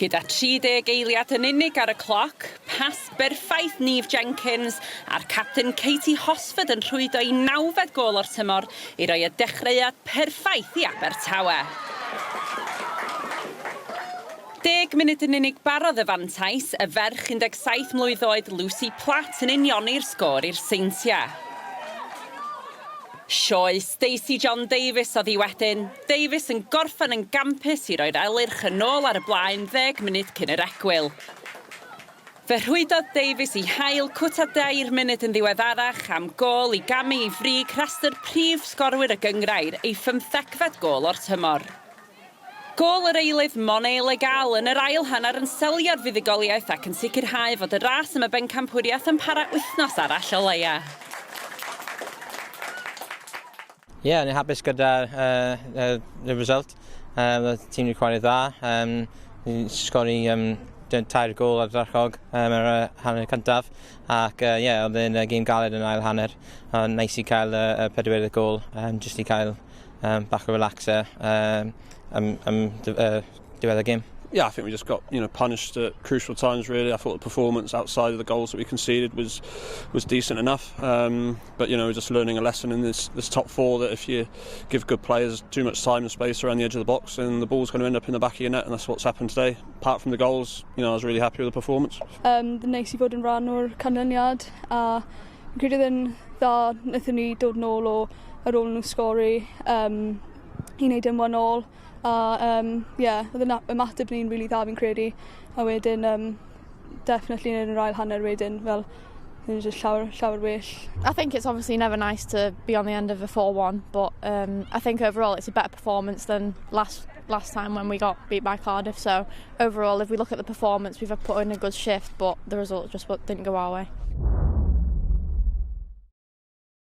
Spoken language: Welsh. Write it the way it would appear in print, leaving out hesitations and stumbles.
Gyda 30 eiliad yn unig ar y cloc, pas berffaith Neve Jenkins a'r capten Katie Hosford yn rhwydo ei nawfed gôl o'r tymor i roi y dechreuad perffaith i Abertawe. Deg munud yn unig barodd y fantais, y ferch 17 mlwydd oed Lucy Platt yn unioni'r sgôr i'r Seintiau. Sioe Stacey John Davies oedd hi wedyn, Davies yn gorffen yn gampus i roi'r Elyrch yn ôl ar y blaen ddeg munud cyn yr egwyl. Fe rhwydodd Davies i hail cwta dair munud yn ddiweddarach am gôl i gamu i frig rhestr prif sgorwyr y gynghrair, ei phymthegfed gôl o'r tymor. Gôl yr eilydd Monet Le Gall yn yr ail hanner yn selio'r fuddugoliaeth ac yn sicrhau fod y ras am y bencampwriaeth yn para wythnos arall o leia. Ie, yeah, ni'n hapus gyda the result. Y tîm wedi chwarae dda. Ni'n sgori tair gôl ardderchog ar y hanner cyntaf. Ac ie, yeah, oedd e'n gêm galed yn ail hanner. Nice i cael y pedwerydd gôl, jyst i cael bach o relaxer am diwedd y gêm. Yeah, I think we just got punished at crucial times, really. I thought the performance outside of the goals that we conceded was decent enough. But we're just learning a lesson in this top four that if you give good players too much time and space around the edge of the box, then the ball's going to end up in the back of your net, and that's what's happened today. Apart from the goals, I was really happy with the performance. Neis i fod yn rhan o'r canlyniad a fi'n credu oedd yn dda wnaethon ni dod nôl o ar ôl nhw sgori i wneud yn 1-all a yeah, oedd yn ymateb ni'n really dda, fi'n credu, a wedyn definitely yn yr ail hanner wedyn fel yn just llawer, llawer well. I think it's obviously never nice to be on the end of a 4-1, but I think overall it's a better performance than last time when we got beat by Cardiff. So overall, if we look at the performance, we've put in a good shift, but the result just didn't go our way.